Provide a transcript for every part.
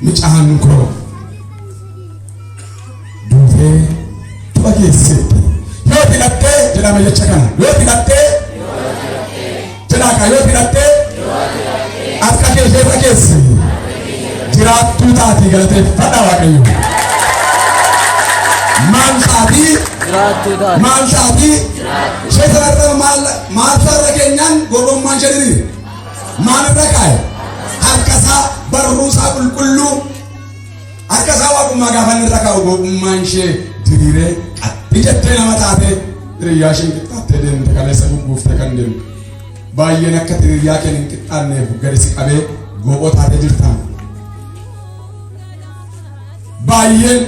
Mucaan koo duutee du'a geesseetti. Yoo hidhattee jedhama jecha kana. Yoo hidhattee jedhaa kaa yoo hidhattee harka kee isheerra keesse jiraattuu taatii galateeffadhaa Waaqayyo. Maal taatii? Jiraattuu taate. Maal taatii? Ishee sanarra maal maaltu har'a keenyaan gowwommaan ishee diriire? Maalirra kaa'e? Harka isaa barruu isaa qulqulluu harka isaa waaqummaa gaafa inni irra kaa'u gowwummaan ishee diriiree qaxxi jettee nama taatee hiriyyaa isheen qixxaattee deemte kaleessa gugguuftee kan deemte. Baay'een akka hiriyyaa keen hin qixxaanneef gadi si qabee gophoo taatee jirtaan. Baay'een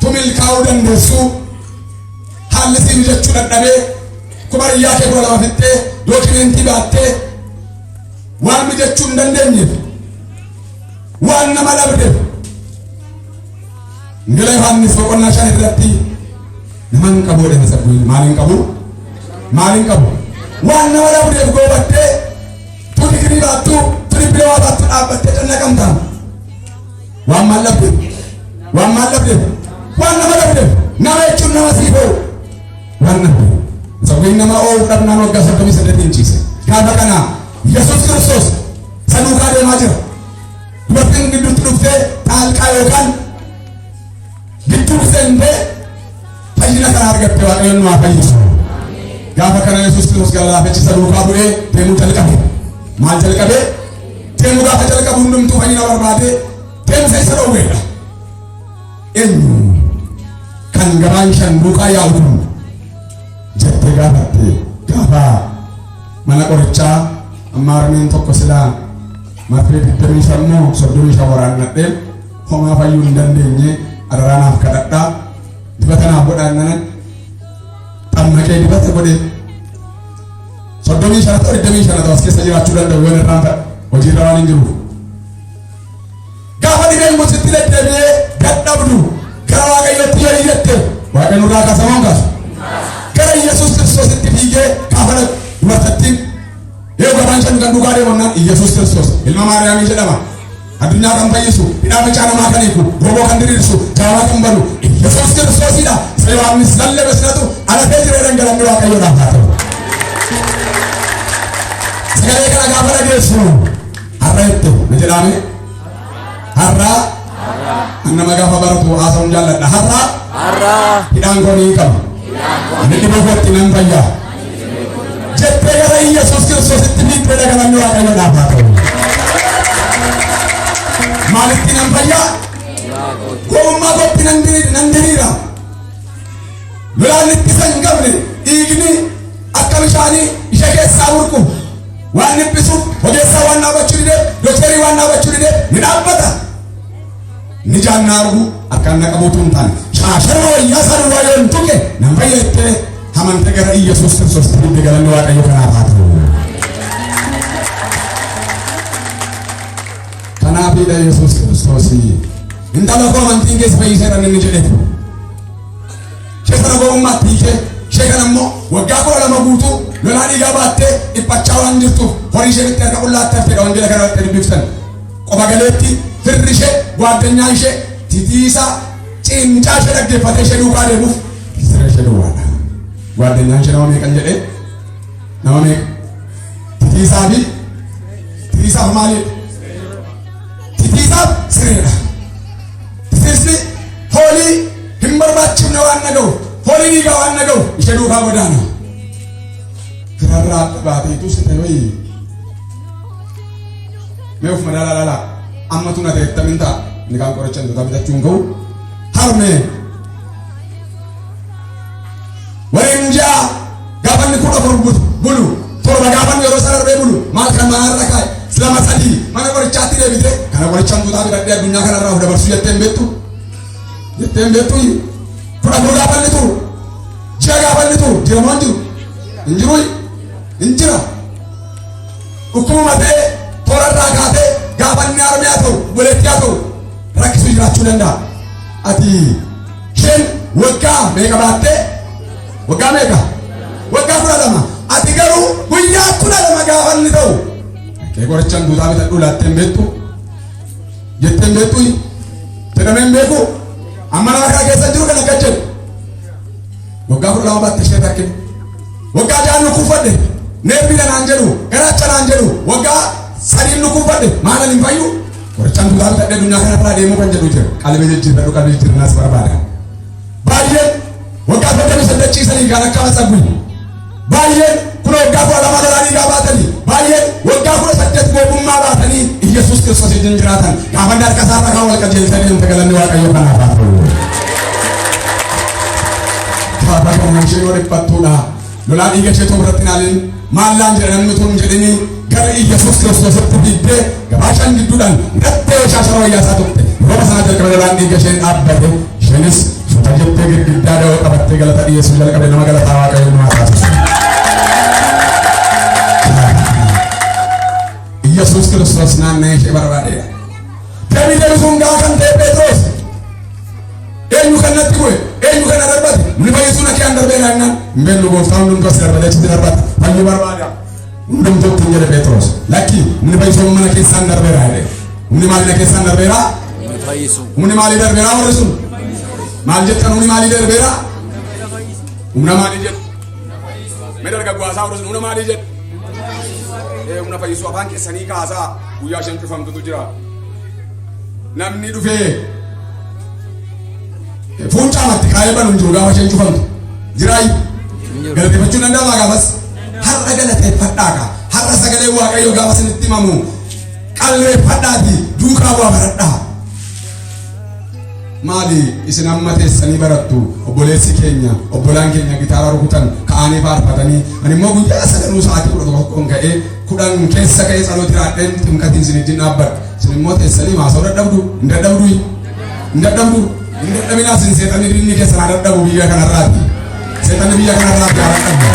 tu milkaa'uu dandeessuu haalli sii mijachuu dadhabee kuma hiriyyaa kee 12 fixxee dookimentii baattee waan mijachuu hin dandeenyeef waan nama dhabdeef Wangeela Yohaannis boqonnaa 5 irratti nama hin qabu jedhame sabbuun maal hin qabu? Maal hin qabu? Waan nama dhabdeef goobattee tu digirii baattu tu dippiloomaa baattu dhaabbattee cannaqamta. Waan maal dhabdeef? Waan maal dhabdeef? Waan nama dhabdeef nama jechuun nama siif oo'u waan dhabdeef. Sabbiin nama oo'u dhabnaan waggaa 38 hin ciise. Gaafa kana Yesuus Kiristoos isa duukaa deemaa jira. Dubartiin gidduutti dhuftee xaalqaa yookaan gidduu seentee fayyina kana argatte. Waaqayyoon nu haa fayyisu. Gaafa kana Yesuus Kiristoos gara laafechi isa duukaa bu'ee deemuu jalqabe. Maal jalqabe? Deemuu gaafa jalqabu hundumtuu fayyina barbaadee deemsa isa dhowweedha. Eenyu kan gabaan shan duukaa yaa'u kun jettee gaafatte. Gaafa mana qorichaa amma harmeen tokko silaa marfee 25 moo 35 waraannadhee homaa fayyuu hin dandeenye, adaraa naaf kadhadhaa, dibata naaf godhaa nanan xammaqee dibata godhee 35 ta'u 25 ta'u as keessa jiraachuu danda'u yoon irraan fadha hojiirra waan hin jiruuf. Gaafa dhibeen kun sitti deddeebi'ee dadhabdu gara Waaqayyootti yoo iyyatte Waaqayyo nurraa kaasa moo hin kaasu? Gara Yesuus Kiristoositti fiigee gaafa dhaqu dubartittiin yoo gabaan shan kan dhugaa deemannaan Yesuus Kiristoos ilma Maariyaamii jedhama. Addunyaa kan fayyisu, hidhaa ficaa namaa kan hiiku, gooboo kan diriirsu, jaamaa kan banu Yesuus Kiristoosidha. Isa Yohaannis lallabe sanatu alatee jira jedhan. Galanni Waaqayyoodhaaf haa ta'u. Sagalee kana gaafa dhageessu har'a jette na jedhaame. Har'a nama gaafa baratu haasa'uun jaalladha. Har'a Har'a hidhaan koo ni hiikama. Ani dhibee kootti nan fayyaa. Jettee gara Yesuus Kiristoositti fiigdee galanni Waaqayyoodhaaf haa ta'u. Maalitti nan fayyaa? Gowwummaa kootti nan diriira. Lolaan ittisa hin qabne dhiigni akka bishaanii ishee keessaa burqu waan dhiphisuuf ogeessaa waan dhaabachuu didee, dooktarii waan dhaabachuu didee ni dhaabbata. Ni jaannaa argu harkaan na qabuutu hin taane. Shaasharma wayyaa isaa duwwaa yoo hin tuqe nan fayya jettee amantee gara Iyyasuus Kiristoos fiigde. Galanni Waaqayyo kanaaf haa ta'u. Kanaafidha Yesuus Kiristoos intala koo amantiin keessa fayyiseera inni jedheef. Ishee sana gowwummaatti hiikee ishee kana immoo waggaa 12 guutuu lolaa dhiigaa baattee dhiphachaa waan jirtuuf horii ishee bitti harka qullaatti hafteedha. Wangeela kana irratti dubbiftan. Qofa galeetti firri ishee, gwaaddanyaa ishee, titiisa cincaa ishee dhaggeeffatee ishee duukaa deemuuf siree ishee duwwaadha. Gwaaddenyaan ishee nama meeqan jedhee? Nama meeqa? Titiisaa fi titiisaaf maalidha? Titiisaaf sireedha. Titiisni hoolii hin barbaachifne waan dhaga'u, hoolii dhiigaa waan dhaga'u ishee duukaa godaana. Firarraa adda baateetu si ta'e wayii. Mee of madaalaa laalaa. Amma tuna ta'e tamin ta'a. Inni kaan qoricha hintotaa bitachuu hin ga'u. Harmee. Waliin ji'a gaafa inni 14 bulu 7 gaafa inni yeroo sana darbee bulu maal kana manarra kaa'e lama sadii mana qorichaatti deebite kana qoricha hintotaa bitadhee addunyaa kanarraa of dabarsuu jettee hin beektu. Jettee hin beektu. 14 gaafa inni turu, ji'a gaafa inni turu jira moo hin jiru? Hin jiru, hin jira. Dhukkubuma ta'ee toorarraa kaatee gaafa inni harmee haa ta'u obboleettii haa ta'u rakkisu jiraachuu danda'a. Ati isheen waggaa meeqa baattee? Waggaa meeqa? Waggaa 12. Ati garuu guyyaa 12 gaafa inni ta'u kee qorichaan duutaa bitadhuu laattee hin beektu jettee hin beektu. Jedhamee hin beeku. Amma nama kana keessa jiru kan akka jedhu. Waggaa 12 baatte ishee rakkina. Waggaa 6 lukuuffadhe. Neerbiidha naan jedhu, garaacha naan jedhu, waggaa 3 lukuuffadhe, maalan hin fayyu? Qorichaan duraa bitadhee addunyaa kanarraa deemuu kan jedhu jira. Qalbii jijjiirradhu, qalbii jijjiirrannaas barbaada. Baay'een waggaa 38 ciisanii kan akka matsaggu. Baay'een kun waggaa 12 lolaa dhiigaa baatanii, baay'een waggaa 18 goofummaa baatanii Iyyasuus Kiristoos wajjin jiraatan. Gaafa inni harka isaarra kan wal qajeelchanii deemte, galanni Waaqayyoo kanaaf haa ta'u. Gaafa kana isheen yoo dhiphattuudha. Lolaa dhiiga ishee tokko irratti ilaalin maallaan jedha namni tun jedhini gara Iyyasuus Kiristoositti fiigdee gabaa shan gidduudhaan hidhattee shaashara wayyaa isaa tuqxe. Yeroo sana jalqabe lolaan dhiiga isheen dhaabbate. Isheenis suuta jettee girgiddaa da'oo qabattee galata dhiyeessuu jalqabe. Nama galataa Waaqayyo nu haa taasisu. Iyyasuus Kiristoos naanna'ee ishee barbaadeera. Deebii deebisuun gahaa kan ta'e Phexros eenyu kan natti bu'e, eenyu kan na darbate, humni fayyisuu na kiyaan darbeera jennaan, hin beeknu gooftaa, hundumtuu as darbate, achitti darbata, fayyuu barbaada hundumtuu ittiin jedhe. Phexros lakki, humni fayyisuu mana keessaan darbeera jedhe. Humni maalii na keessaan darbeera? Humni fayyisu. Humni maalii darbeera? Warri sun maal jettan? Humni maalii darbeera? Humna maalii jedhu? Mee dargaggoo haasaa, warri sun humna maalii jedhu? Ee, humna fayyisuu afaan keessanii kaasaa. Guyyaa shan cufamtutu jira. Namni dhufee fuuncaamatti kaayee banu hin jiru gaafa isheen cufamtu. Jiraayi? Galateeffachuu danda'amaa gaafas? Har'a galateeffadhaa kaa. Har'a sagalee Waaqayyoo gaafa isinitti himamu qalbeeffadhaati duukaa bu'aa baradhaa. Maali isin amma teessanii barattu? Obboleessi keenya, obbolaan keenya gitaara rukutan ka'anii faarfatanii, ani immoo guyyaa sadanuu sa'aatii 11n ka'ee, 10 keessa ka'ee tsalooti raadheen ximqatiin isin wajjin dhaabbadha. Isin immoo teessanii maasa'uu dadhabdu. Hin dadhabdu, hin dadhabdu, hin dadhabinaa. Isin seexanni dinni keessan haa dadhabu biyya kanarraati. Seexanni biyya kanarraati haa dadhabu.